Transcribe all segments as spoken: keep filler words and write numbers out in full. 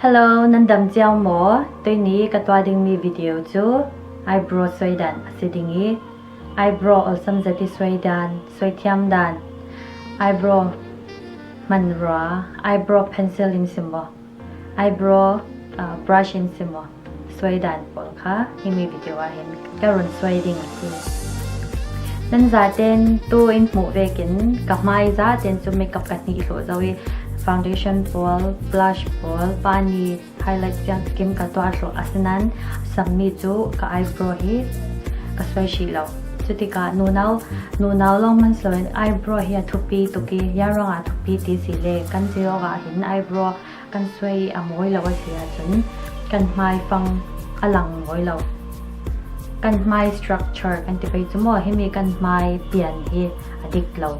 Hello, nan dam ciau maw? Tuini ka tuah dingmi video cu eyebrow suai dan a si ding i, eyebrow awlsam zet i suai dan, suai thiam dan, eyebrow hmanrua, eyebrow pencil in si maw, eyebrow, ah, brush in si maw, suai dan pawl kha himi video ah hin ka run suai ding a si. Nan zaten tu in hmuh vekin ka hmai zaten cu makeup ka hnih hlawh zo i, foundation pawl, blush pawl, pani, highlight ciang kim ka tuah hlawh, asinain sammi cu ka eyebrow hi ka suai hrih lo. Cutikah nunau, nunau lawng hman si loin eyebrow hi a thupi tuk i, ziang ruangah a thupi ti si le kan ci awkah hin eyebrow kan suai i a mawi lo a si ahcun kan hmai fang a lang mawi lo. Kan hmai structure kan ti pei cu maw, himi kan hmai pian hi a dik lo.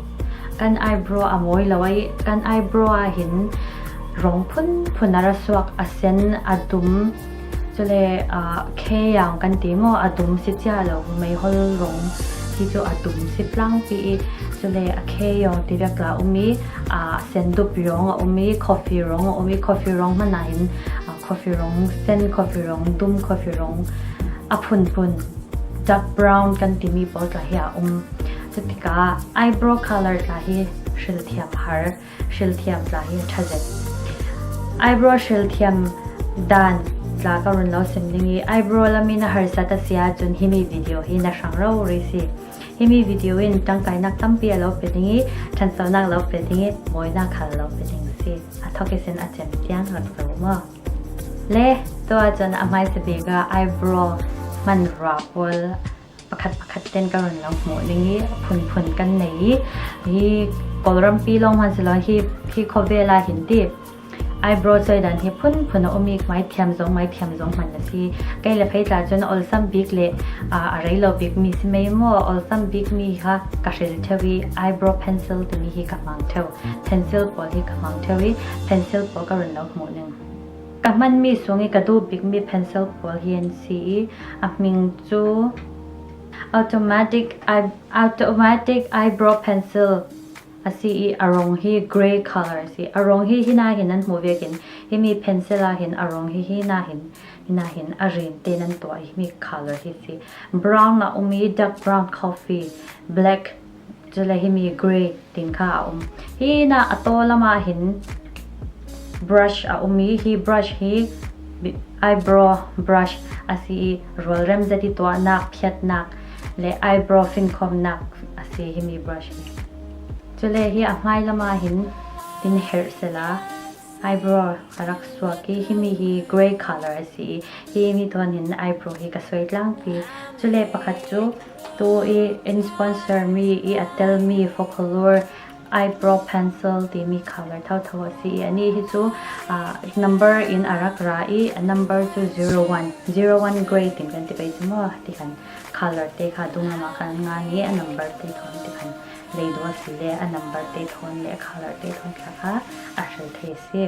Kan eyebrow a mawi lo i, kan eyebrow ah hin rawng phunphun a ra suak, a sen, a dum, cule, ah, khayang kan ti maw, a dum si cia lo, meihol rawng hi cu a dum si tlangpi i, cule a khayang ti vek tla um i, ah, sendup rawng a um i, coffee rawng a um i, coffee rawng hmanh ah hin, ah, coffee rawng sen, coffee rawng dum, coffee rawng a phunphun, dark brown kan timi pawl tla hi a um. Cutikah eyebrow color tla hi hrilthiam har, hrilthiam tla hi a ṭha zet. Eyebrow hrilthiam dan tla ka run lo sim ding i, eyebrow lam in a harsat a si ahcun himi video hi na hrang rori si. Himi video in ṭangkainak tampi a lo pe ding i, ṭhansonak lo pe ding i, mawinak khal lo pe ding si. A thawk ihsin a cem tiang rak zo maw? Le, tu ahcun a hmaisa bik ah eyebrow hmanrua pawl pakhat pakhat ten ka run lo hmuh ding i, a phunphun kan nei i, hi Kawlrampi lawng hman si lo, hi, hi khuavel ah hin ti eyebrow suai dan hi phunphun a um i, mai thiam zong, mai thiam zong hman a si. Kei le phei tla cun awlsam bik le, aa, a rei lo bik mi si mei maw? Awlsam bik mi kha ka hril ṭheu i, eyebrow pencil timi hi ka hmang ṭheu. Pencil pawl hi ka hmang ṭheu i, pencil pawl ka run lo hmuh ning. Ka hmanmi sung i ka duh bikmi pencil pawl hi an si i, a hming cu automatic eye-, automatic eyebrow pencil a si i, a rawng hi grey color a si. A rawng hi hina hin nan hmuh vekin, himi pencil ah hin a rawng hi hina hin, hina hin a rin te nan tuah i, himi color hi si. Brown a um i, dark brown, coffee, black, cule himi grey tin kha a um. Hina a taw lamah hin brush a um i, hi brush hi eyebrow brush a si i, rualrem zet i tuahnak, phiatnak le eyebrow finkhawmnak a si himi brush hi. Cule hi a hmai lamah hin tin herh sela eyebrow a rak suak i, himi hi grey color a si i, himi thawn hin eyebrow hi ka suai tlangpi. Cule pakhat cu tu i in sponsor mi i a tel mi Focallure eyebrow pencil timi color thotho a si i, ani hi cu, ah, number in a rak ra i, a number cu zero one, zero one grey tin kan ti pei cu maw, ti khan color te kha dunglam ah kan ngan i, a number te thawn ti khan lei duh a si le a number te thawn le a color te thawn kha kha a hril thei a si.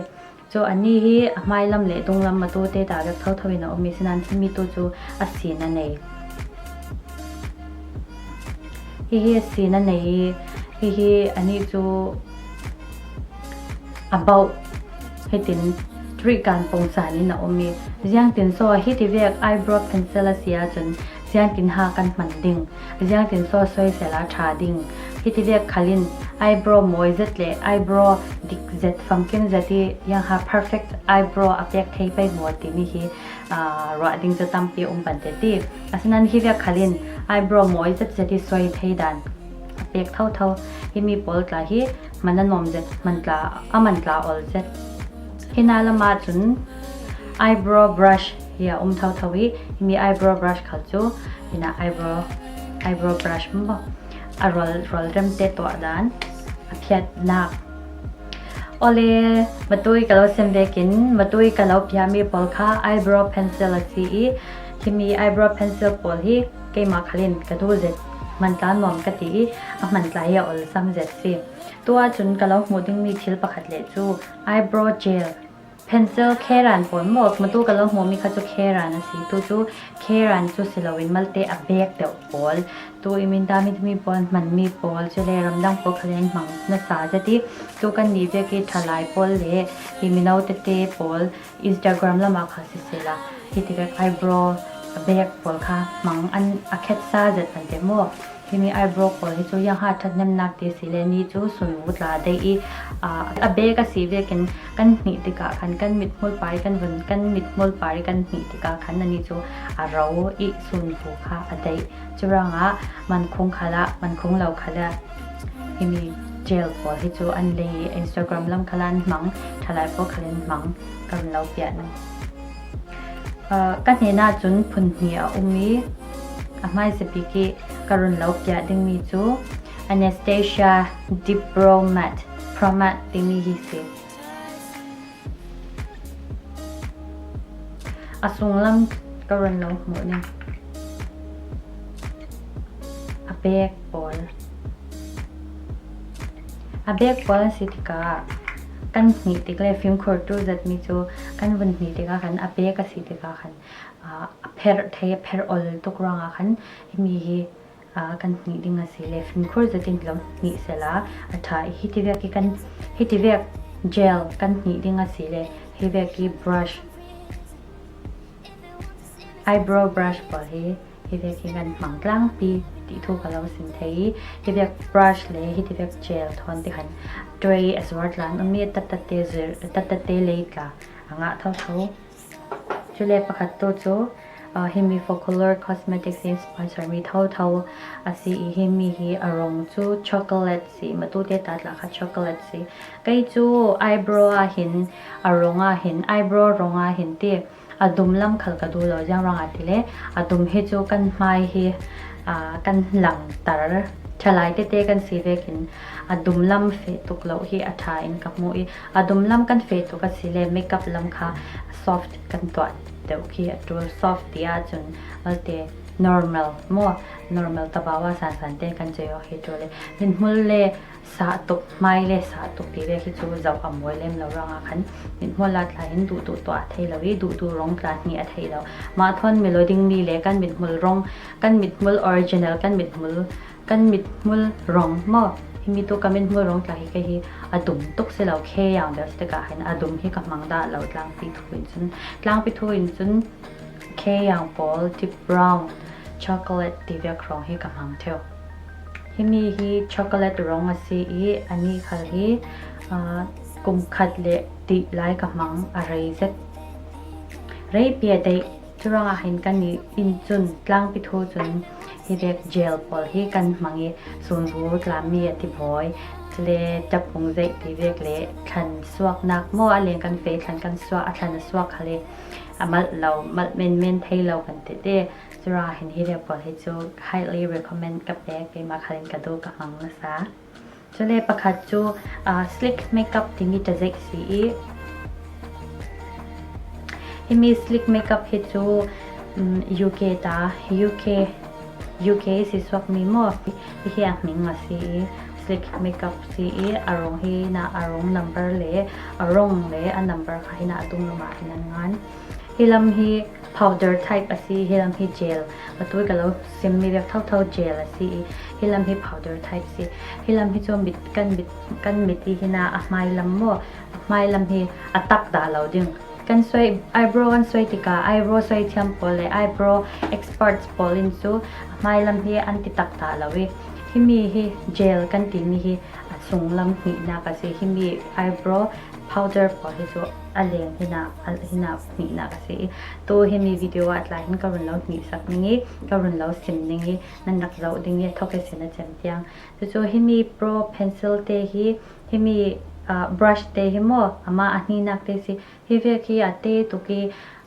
Cu ani hi a hmailam le dunglam a tu te ta vek thotho in a um i, sinain himi tu cu a sin a nei. Hihi a sin a nei i, hihi ani cu a bauh hitin trikan pongsan in a um i, ziangtin saw hiti vek eyebrow pencil a si ahcun ziangtin ha kan hman ding, ziangtin saw suai sela ṭha ding. Hiti vek khalin eyebrow mawi zet le eyebrow dik zet, famkim zet i, ziangha perfect eyebrow a pek thei pei maw timi hi, aa, ruah ding cu tampi um ban te ti. Asinain hi vek khalin eyebrow mawi zet zet i suai thei dan a pek thotho. Himi pawl tla hi man a nuam zet, man tla, a man tla ol zet. Hina lamah cun eyebrow brush hi a um thotho i, himi eyebrow brush khal cu hina eyebrow, eyebrow brush maw, a rual, rualrem te tuah dan, a phiatnak. Awle, matui ka lo sem vekin, matui ka lo piahmi pawl kha eyebrow pencil a si i, himi eyebrow pencil pawl hi keimah khalin ka duh zet, hmantla nuam ka ti i, a hmantla hi a olsam zet si. Tu ahcun ka lo hmuh dingmi thil pakhat le cu eyebrow gel, Pencil kheran pawl maw, matu ka lo hmuh mi kha chu kheran a si. Tu chu kheran chu si loin malte a bek deuh pawl. Tu i min dam mi pawl, hman mi pawl, chule ramdang pawl kha le an hmang nasa zet i. Tu kan nih vek i ṭhalai pawl le i mino tete pawl Instagram lamah kha sisela, hiti vek eyebrow a bek pawl kha hmang an a khetsa zet an ti maw. Himi eyebrow pawl hi chu yang ha ṭhat hnemnak ti si le ni chu sunvu tla dei i, a, a bek a si vekin kan hnih tikah khan kan mithmul pari kan vun, kan mithmul pari kan hnih tikah khan ani chu a ro i sunvu kha a dei. Churangah mankhung khalah, mankhung lo khalah himi gel pawl hi chu an lei i Instagram lam khalah an hmang, ṭhalai pawl khalin hmang ka run lo piah ning. Ah, ka hnenah chun phun hnih a um i, a hmaisa bik i ka run lo piah ding mi chu Anastasia Dipro Matte, Pro Matte timi hi si. A sunglam ka run lo hmuh ning. A bek pawl. A bek pawl a si tikah kan hnih tik le fimkhur tu zat mi chu kan vun hnih tikah khan a bek a si tikah khan, ah, a pher thei, a pher ol tuk ruangah khan himi hi, ah, kan hnih ding a si le fimkhur zatin lo hnih sela a ṭha i. Hiti vek i kan, hiti vek gel kan hnih ding a si le hi vek i brush, eyebrow brush pawl hi, hi vek hi kan hmang tlangpi tih thu ka lo sim thei i, hi vek brush le hi ti vek gel thawn ti khan tray a zuar tla an um i, a tat tat te zir, a tat tat te lei tla a ngah tho tho. Chule pakhat tu chu, ah, himi Focolor Cosmetics in sponsor mi tho tho a si i, himi hi a rong chu chocolate si, matute ta tla kha chocolate si. Kei chu eyebrow a hin, a rong a hin, eyebrow rong a hin ti, a dum lam khal ka duh lo, ziang ruangah ti le, a dum hi chu kan hmai hi, ah, kan lang tar, ṭhalai tete kan si vekin a dum lam feh tuk loh hi a ṭha in ka hmu i, a dum lam kan feh tuk a si le makeup lam kha soft kan tuah deuh khi a ṭul. Soft ti ah chun malte normal maw, normal tabau a san san te kan chei aw hi ṭul le, min hmul le sah tuk, hmai le sah tuk ti vek hi chu zauh a mawi lem lo ruangah khan mithmul a tla hin duhduh tuah a thei lo i, duhduh rong tla hnih a thei lo. Mah thawn mi lo ding mi le kan mithmul rong, kan mithmul original, kan mithmul, kan mithmul rong maw, himi tu ka mithmul rong tla hi kei hi a dum tuk si lo, khei ang deuh si tikah hin a dum hi ka hmang dah lo tlangpi thu in chun, tlangpi thu in chun khei ang pawl, deep brown, chocolate ti vek rong hi ka hmang theu. Himi hi chocolate rong a si i, ani khal hi, ah, kum khat le tih lai ka hmang a rei zet. Rei pi a deih, churangah hin kan ni in chun tlangpi thu chun hi vek gel pawl hi kan hmang i, sunvu tla mi a ti bawi, chule ṭapung zeih ti vek le thlan suak nak maw, a leng kan feh thlan kan suak, a thlan a suak kha le a malh lo, malh menmen thei lo kan ti te. Churangah hin hi vek pawl hi chu highly recommend ka pek, keimah khalin ka duh, ka hmang nasa. Chule pakhat chu, ah, Slick Makeup timi ṭha zeih si i, himi Slick Makeup hi chu, um, U K ta, U K, U K i si suak mi maw, hi hi a hming a si i, Slick Makeup si i, a rong hi na, a rong number le, a rong le a number kha hi na a dung lamah hin an ngan. Hi lam hi powder type a si, hi lam hi gel, a tui ka lo sim mi vek tho tho gel a si i, hi lam hi powder type si. Hi lam hi chu mit, kan mit, kan mit i hi na a hmai lam maw, a hmai lam hi a tak dah lo ding. Kan suai, eyebrow kan suai tikah, eyebrow suai thiam pawl le eyebrow experts pawl in chu a hmai lam hi an ti tak dah lo i. Himi hi gel kan ti mi hi a sunglam hnihnak a si, himi eyebrow powder pawl hi chu a leng hi na, a hi na hnihnak a si i. Tu himi video ah tla hin ka run lo hnihsak ning i, ka run lo sim ning i, nan rak zoh ding i, a thawk i sin a chem tiang. Chu chu himi pro pencil te hi, himi, ah, brush te hi maw, amah a hnihnak te si, hi vek hi a te tuk i,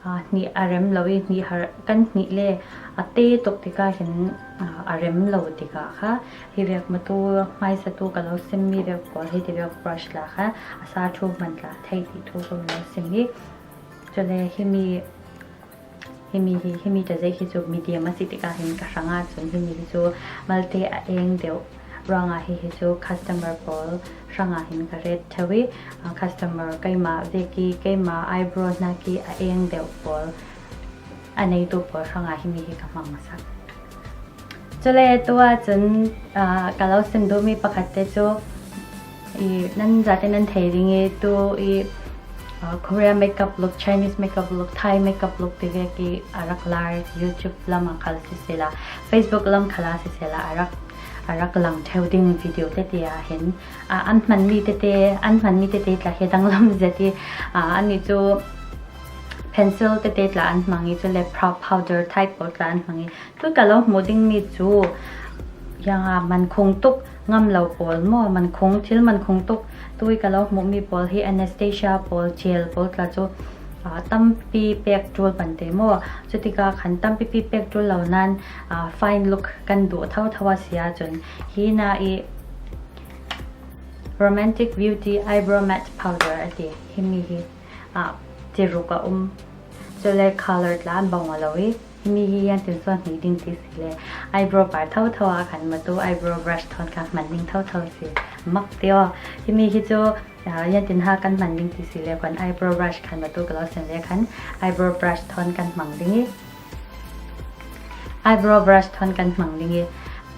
ah, hnih a rem lo i, hnih har, kan hnih le a te tuk tikah hin, ah, a rem lo tikah kha, hi vek matu hmaisa tu ka lo sim mi vek pawl hi ti vek brush la kha a sa thu hman tla thei ti thu ka lo sim hi. Chule himi, himi hi, himi ṭha zeih hi chu medium a si tikah hin ka hrangah chun himi hi chu malte a eng deuh, Ruangah hi hi cu customer pawl hrangah hin ka ret ṭheu i, aa, customer keimah vek i keimah eyebrow hnak i a eng deuh pawl, a neitu pawl hrangah himi hi ka hmang a sak. Cule tu ahcun, aa, ka lo sim duhmi pakhat te cu i nan zate nan thei ding i tu i, aa, Korea makeup look, Chinese makeup look, Thai makeup look ti vek i a rak lar YouTube lam ah khal sisela, Facebook lam khal ah sisela a rak, a rak lang ṭheu ding video tete ah hin, aa, an hmanmi tete, an hmanmi tete tla hi a danglam zet i, aa, annih cu pencil tete tla an hmang i cule pow-, powder type pawl tla an hmang i, tu ka lo hmuh dingmi cu, yang a mankhung tuk ngam lo pawl maw, mankhung, thil mankhung tuk, tu i ka lo hmuhmi pawl hi Anastasia pawl, gel pawl tla cu, aa, tampi pek ṭul pante maw. Cutikah khan tampipi pek ṭul lo nain, aa, fine look kan duh thotho a si ahcun hi na i Romantic Beauty Eyebrow Matte Powder a ti. Himi hi, aa, tiruk a um. Cule color tla an bang lo i, himi hi yan tin suan hnih ding ti si le, eyebrow par thotho ah khan matu eyebrow brush thawn kha hman ding thotho si. Mak ti aw. Himi hi cu, aa, yan tin ha kan hman ding ti si le, khan eyebrow brush khan matu ka lo sim le khan eyebrow brush thawn kan hmang ding i, eyebrow brush thawn kan hmang ding i,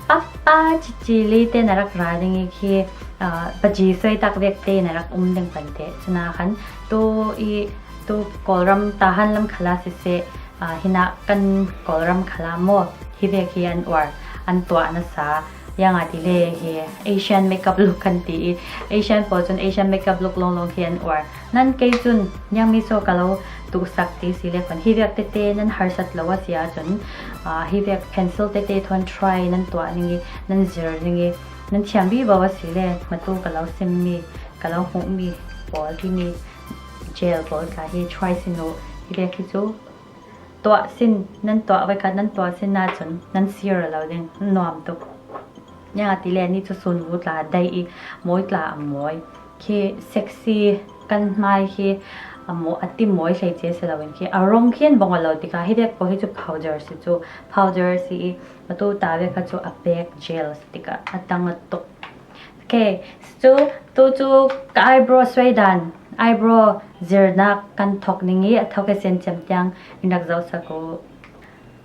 papa cici li te na rak ra ding i khi, aa, baji suai tak vek te na rak um ding pante. Cuna khan tu i, tu Kawlram Tahan lam khal ah siseh, aa, hi na kan Kawlram khal ah maw, hi vek hi an uar, an tuah nasa, yang a ti le hi Asian makeup look kan ti i, Asian pawl cun Asian makeup look lawnglawng hi an uar. Nan kei cun, yang mi so ka lo tuhsak ti si le khan, hi vek tete nan harsat lo a si ahcun, aa, hi vek pencil tete thawn try nan tuah ning i, nan zir ning i, nan thiam vivo a si le, matu ka lo simmi, ka lo hmuhmi pawl, himi gel pawl tla hi try sin u, hi vek hi cu tuah sin, nan tuah voikhat nan tuah sin ahcun nan sir a lo ding, nuam tuk. Yang a ti le, ni cu sun bu tla daih i, mawi tla a mawi. Khi sexy kan hmai khi a maw-, a ti mawi hlei cia si loin khi a rong khi an bang a lo tikah, hi vek pawl hi cu powder si cu, powder si i, matu ta vek kha cu a pek gel si tikah a tang a tuk. Okay, cu, tu cu ka eyebrow suai dan, eyebrow zirnak kan thok ning i a thok i sin cem tiang in rak zohsak u.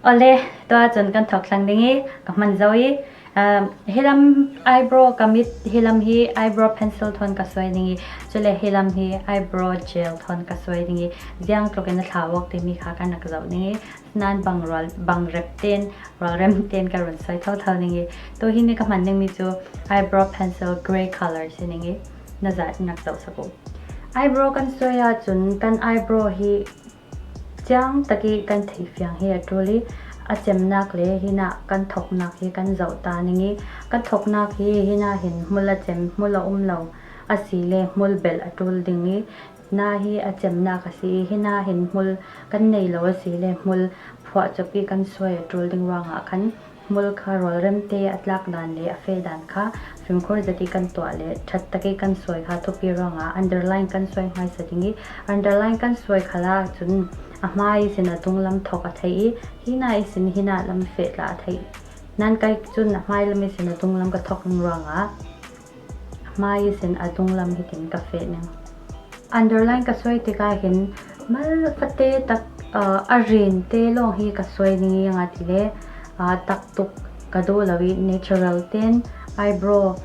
Awle, tu ahcun kan thok thlang ding i ka hman zo i, um, hi lam eyebrow ka mit, hi lam hi eyebrow pencil thawn ka suai ding i, cule hi lam hi eyebrow gel thawn ka suai ding i, ziang tluk in a thlau awk timi kha kan rak zoh ding i, nan bang rual, bang rep ten, rualrem ten ka run suai thotho ding i, tu hi ni ka hman dingmi cu eyebrow pencil grey color si ding i, na zat in rak zohsak u. Eyebrow kan suai ahcun kan eyebrow hi ciang tak i kan theihfiang hi a ṭul i, a cemnak le hi na kan thoknak hi kan zoh ta ning i, kan thoknak hi hi na hin hmul a cem, hmul a um lo a si le hmul belh a ṭul ding i, na hi a cemnak a si i, hi na hin hmul kan nei lo a si le hmul phuah cawk i kan suai a ṭul ding ruangah khan, hmul kha rualrem te a tlak dan le a feh dan kha fimkhur zet i kan tuah le ṭhat tak i kan suai kha thupi ruangah underline kan suai hmaisa ding i, underline kan suai khal ahcun a hmai sin a dunglam thok a theih i, hi na i sin hi na lam feh tla a theih. Nan kai cun a hmai lam i sin a dunglam ka thok ning ruangah a hmai i sin a dunglam hitin ka feh ning. Underline ka suai tikah hin mal fate tak, aa, a rin te lawng hi ka suai ning i, a ti le, aa, tak tuk ka duh lo i, natural ten eyebrow,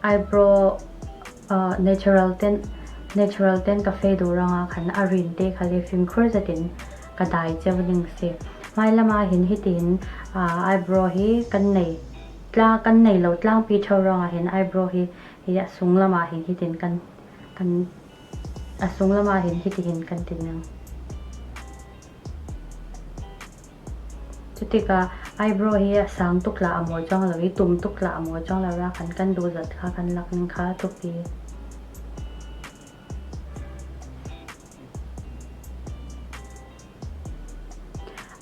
eyebrow, aa, natural ten, natural ten ka feh duh ruangah khan a rin te kha le fimkhur zetin ka dai cio ning si. Hmai lamah hin hitin, aa, eyebrow hi kan nei, tla-, kan nei lo tlangpi ṭheu ruangah hin eyebrow hi hi a sunglam ah hin hitin kan, kan, a sunglam ah hin hitihin kan ti ning. Cutikah eyebrow hi a sang tuk la a mawi cuang lo i, tum tuk la a mawi cuang lo, ra kan, kan duh zat kha kan lak ning kha thupi.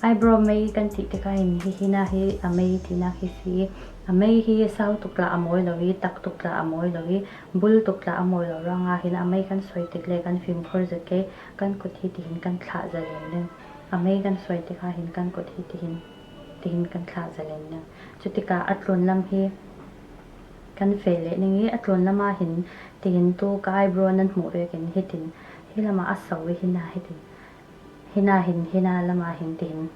Eyebrow mei kan tih tikah hin hi, hi na hi a mei tinak hi si. A mei hi sau tuk la a mawi lo i, tak tuk la a mawi lo i, bul tuk la a mawi lo ruangah hin a mei kan suai tik le kan fimkhur zet ke, kan kut hi tihin kan thlah zalen ding. A mei kan suai tikah hin kan kut hi tihin Tihin kan thlah zalen ning. Chutikah a tlun lam hi kan feh leh ning i, a tlun lama hin tihin tu ka eyebrow nan hmuh vekin hitin hi lama a so i, hina hitin, hina hin, hina lama hin tihin,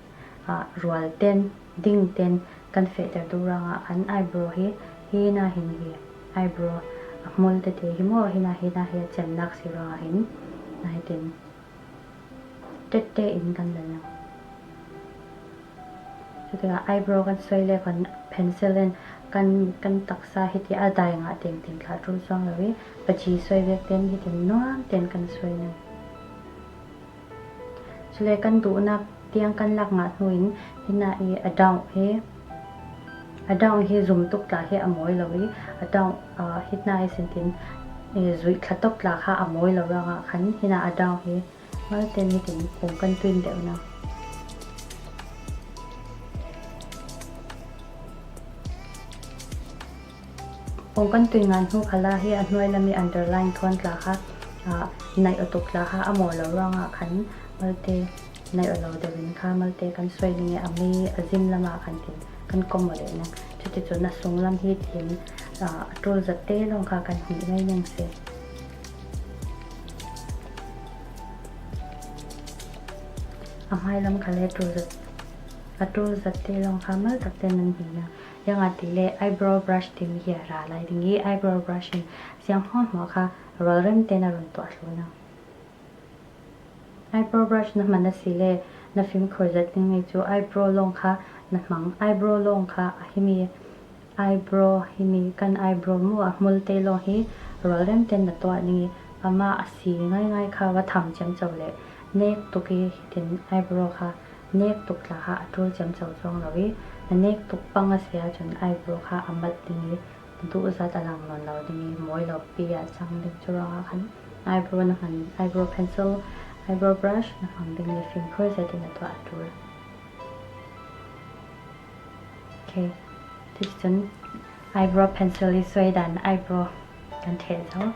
ah, rual ten, ding ten kan fehter duh ruangah khan eyebrow hi, hina hin hi eyebrow a hmul tete hi maw, hina, hina hi a chennak si ruangah hin, na hitin tette in kan la ning. Chutikah eyebrow kan suai le khan pencil in kan, kan taksa hiti a dai ngah tengteng thlah tul suang lo i, paci suai vek ten hitin nuam ten kan suai ning. Chule kan duhnak tiang kan lak ngah hnu in hina i a down hi, a down hi zum tuk tla hi a mawi lo i, a down, ah, hina i sintin, eh, zuih thla tok tla kha a mawi lo ruangah khan hina a down hi malte nitin pung kan tuin deuh ning. Pung kan tuin ngan hnu khala hi a hnuai lam i underline thawn tla kha, ah, naih awtuk tla kha a mawi lo ruangah khan malte naih aw lo deuhin kha malte kan suai ning i, a mei a zim lamah khan tin kan kom aw leh ning. Chuticun a sung lam hi tin, ah, a tul zatte lawng kha kan hnih ngei ning si. A hmai lam kha le tul zat, a tul zatte lawng kha mal takte nan hnih ning. Ziangahtile eyebrow brush timi hi a ra lai ding i, eyebrow brush in siang hmawhmawh kha rualrem ten a run tuah thlu ning. Eyebrow brush na hman a si le na fimkhur zat ding i cu eyebrow lawng kha na hmang, eyebrow lawng kha a himi eyebrow, himi kan eyebrow mu a hmulte lawng hi rualrem ten na tuah ning i, amah a si ngaingai kha va tham ciamco le nek tuk i, hitin eyebrow kha nek tuk tla kha a tul ciamco cuang lo i, na nek tuk pang a si ahcun eyebrow kha a malh ding i, duh zat a lang nawn lo ding i, mawi lo pi ah cang ding cu ruangah khan eyebrow na hman, eyebrow pencil, eyebrow brush na hmang ding i, fimkhur zetin a tuah a tul. Okay. Cuticun eyebrow pencil i suai dan eyebrow kan ṭheh zo.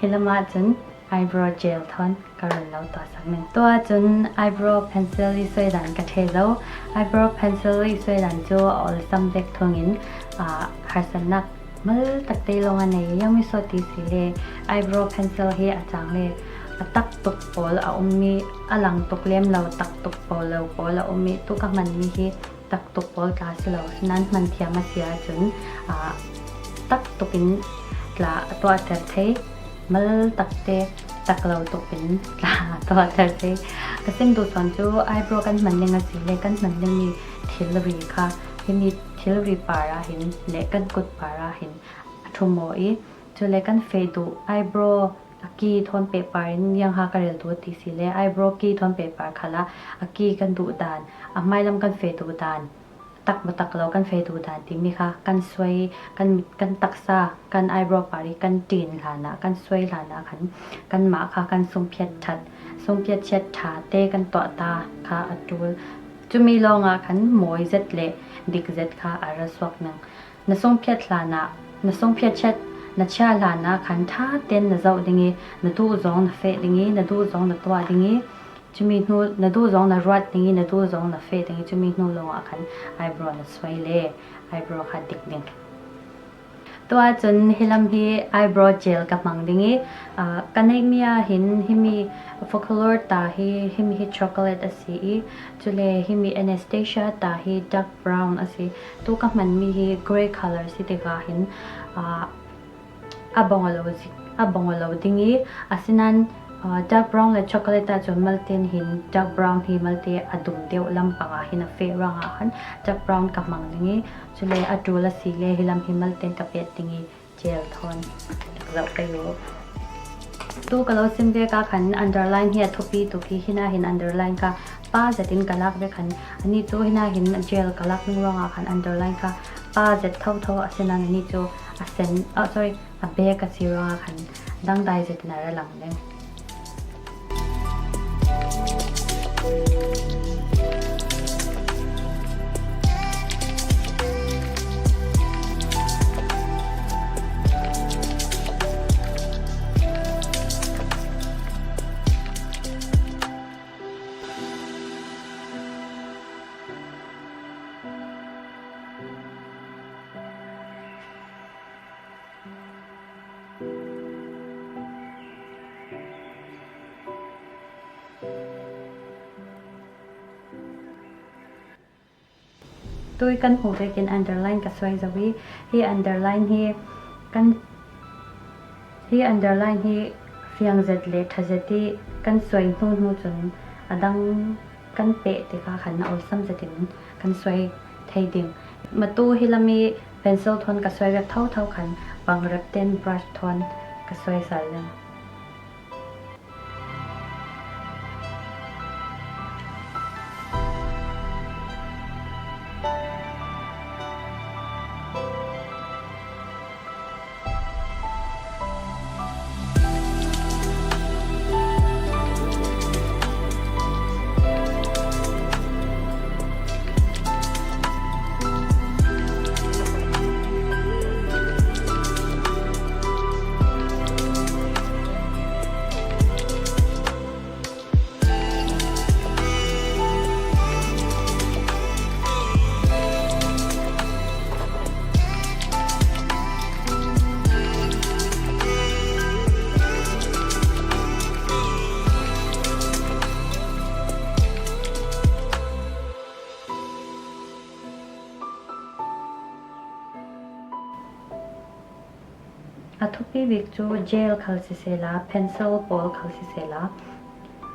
Hi lamah cun eyebrow gel thawn ka run lo tuahsak ning. Tuah cun eyebrow pencil i suai dan ka ṭheh zo. Eyebrow pencil i suai dan cu a awlsam vek thungin, ah, harsatnak mal takte lawng a nei. Ziangmi sawt ti si le eyebrow pencil hi a cang le a tak tuk pawl a ummi, a lang tuk lem lo tak tuk pawl lo pawl a ummi, tu ka hmanmi hi tak tuk pawl tla si lo, nan hman thiam a si ahcun, ah, tak tukin tla a tuahter thei, mal takte tak lo tukin tla a tuahter thei. Ka sim duh sawn cu eyebrow kan hman ding a si le kan hman dingmi thilri kha himi thilri par ah hin le kan kut par ah hin a ṭhum aw i, cule kan feh duh eyebrow a ki thawn pehpar in, ziangha ka rel duh ti si le eyebrow ki thawn pehpar khalah a ki kan duh dan, a hmailam kan feh duh dan, tak maw tak lo kan feh duh dan timi kha kan suai, kan, kan taksa, kan eyebrow par i kan ṭin hlanah, kan suai hlanah khan kanmah kha kan sungphiat ṭhat, sungphiat chiat ṭha te kan tuah ta kha a ṭul. Cumi lawngah khan mawi zet le dik zet kha a ra suak ning. Na sungphiat hlanah, na sungphiat chiat na chia hlanah khan ṭha ten na zoh ding i, na duh zong na feh ding i, na duh zong na tuah ding i, cumi hnu na duh zong na ruat ding i, na duh zong na feh ding i, cumi hnu lawngah khan eyebrow na suai le eyebrow kha dik ding. Tuah cun hi lam hi eyebrow gel ka hmang ding i, ah, ka neihmi ah hin himi Focallure ta hi, himi hi chocolate a si i, cule himi Anastasia ta hi dark brown a si. Tu ka hmanmi hi grey color si tikah hin, ah, a bang aw lo zik, a bang aw lo ding i, asinain, ah, dark brown le chocolate ahcun malten hin dark brown hi malte a dum deuh lampang ah hin a feh ruangah khan dark brown ka hmang ding i, cule a ṭul a si le hi lam hi malten ka pet ding i, gel thawn zoh pei u. Tu ka lo sim vek ah khan underline hi a thupi tuk i, hina hin underline kha pa zetin ka lak ve khan, ani cu hina hin gel ka lak ning ruangah khan underline kha pa zet thotho, asinain ani cu a sen, oh, sorry, a bek a si ruangah khan dangdai zetin a ra lang ding. Tui kan hmuh vekin underline ka suai zo i, hi underline hi kan, hi underline hi fiang zet le ṭha zet i kan suai hnu hnu chun a dang kan peh tikah khan a awlsam zetin kan suai thei ding. Matu hi lam i pencil thawn ka suai vek tho tho khan bang rep ten brush thawn ka suai sal ding. A thupi bik cu gel khal sisela, pencil pawl khal sisela,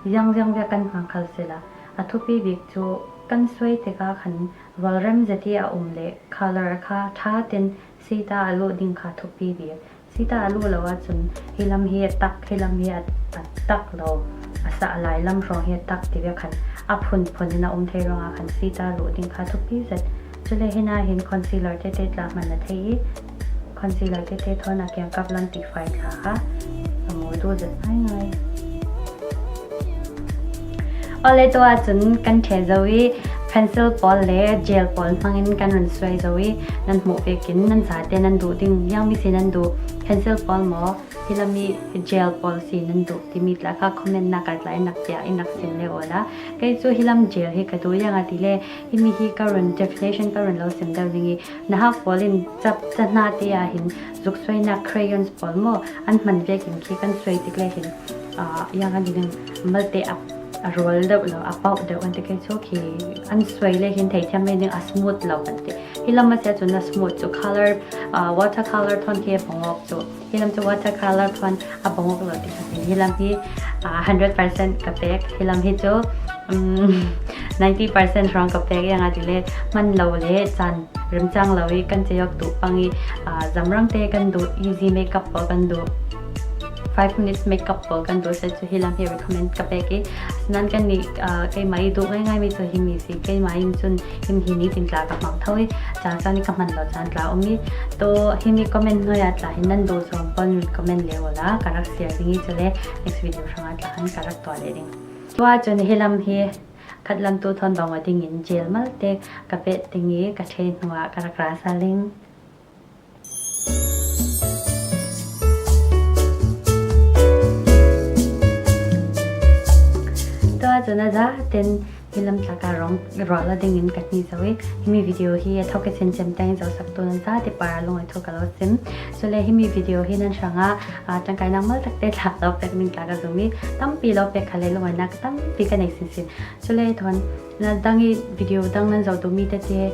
ziangziang bia kan hmang khal sisela, a thupi bik cu kan suai tikah khan rualrem zet i a um le color kha ṭha tin sita a luh ding kha thupi bik. Sita a luh lo ahcun hi lam hi a tak, hi lam hi a, a tak lo, a sa a lai lam hrawng hi a tak ti bia khan a phunphun in a um thei ruangah khan sita luh ding kha thupi zet. Cule hinah hin concealer tete tla hman na thei i, concealer tete thawn a kiangkap lam tifai tla kha a mu duh zet ngaingai. Awle, tu ahcun kan ṭhe zo i pencil pawl le gel pawl hmangin kan run suai zo i, nan hmuh vekin nan zate nan duh ding, ziangmi si nan duh, pencil pawl maw, hi lam i gel pawl si nan duh timi tla kha comment nak ah tla in nak piak, in nak sim le awla. Kei cu hi lam gel hi ka duh, ziangahtile himi hi ka run definition ka run lo sim deuh ding i, nauhak pawl in cap cahna te ah hin zuksuainak crayons pawl maw an hman vekin khi kan suai tik le hin, ah, ziang an ding, malte a, a rual deuh lo, a pauh deuh an ti kei cu khi an suai le hin theithiam ve ding, a smooth lo kan ti. Hi lam a si ahcun a smooth cu color, ah, watercolor thawn khi a bawngawk cu. Hi lam cu watercolor thawn a bawngawk lo ti kha si. Hi lam hi, ah, hundred percent ka pek. Hi lam hi cu, um, ninety percent hrawng ka pek. Ziangahtile hman lo le caan remcang lo i kan cei awk duh pang i, ah, zamrang te kan duh, easy makeup pawl kan duh, five minutes makeup pawl kan duh se cu hi lam hi recommend ka pek i, asinain kan nih, ah, keimah i duh ngaingai mi cu himi si, keimah in cun himi hi nitin tla ka hmang tho i, caan caan i ka hman lo caan tla um i, tu himi comment hnuai ah tla hin nan duh zong pawl in comment le awla ka rak share ding i, cule next video hrang ah tla khan ka rak tuah leh ding. Tu ahcun hi lam hi khat lam tu thawn bang aw dingin gel malte ka peh ding i, ka ṭhe hnuah ka rak ra sal ding. Tu ahcun a za ten hi lam tla kha rung rual lo dingin ka hni zo i, himi video hi a thawk i chinchem tein zosaktu nan zate par ah lungawi thu ka lo sim. Cule himi video hi nan hrangah, ah, ṭangkainak mawl takte tla lo pek ning tla ka zum i, tampi lo pek kha le lungawinnak tampi ka nei sinsin. Cule thawn na dang i video dang nan zoh duhmi tete,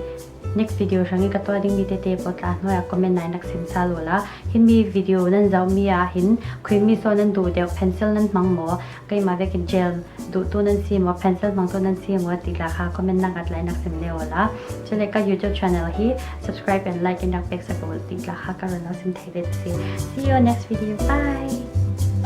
next video hrang i ka tuah dingmi tete pawl tla hnuai ah comment ah in rak sim sal awla, himi video nan zohmi ah hin khuimi so nan duh deuh, pencil nan hmang maw, keimah vekin gel duhtu nan si maw, pencil hmangtu nan si maw ti tla kha comment nak ah tla in rak sim le awla. Cule ka YouTube channel hi subscribe and like in rak pek sak u ti tla kha ka run lo sim thei ve si. See you next video. Bye.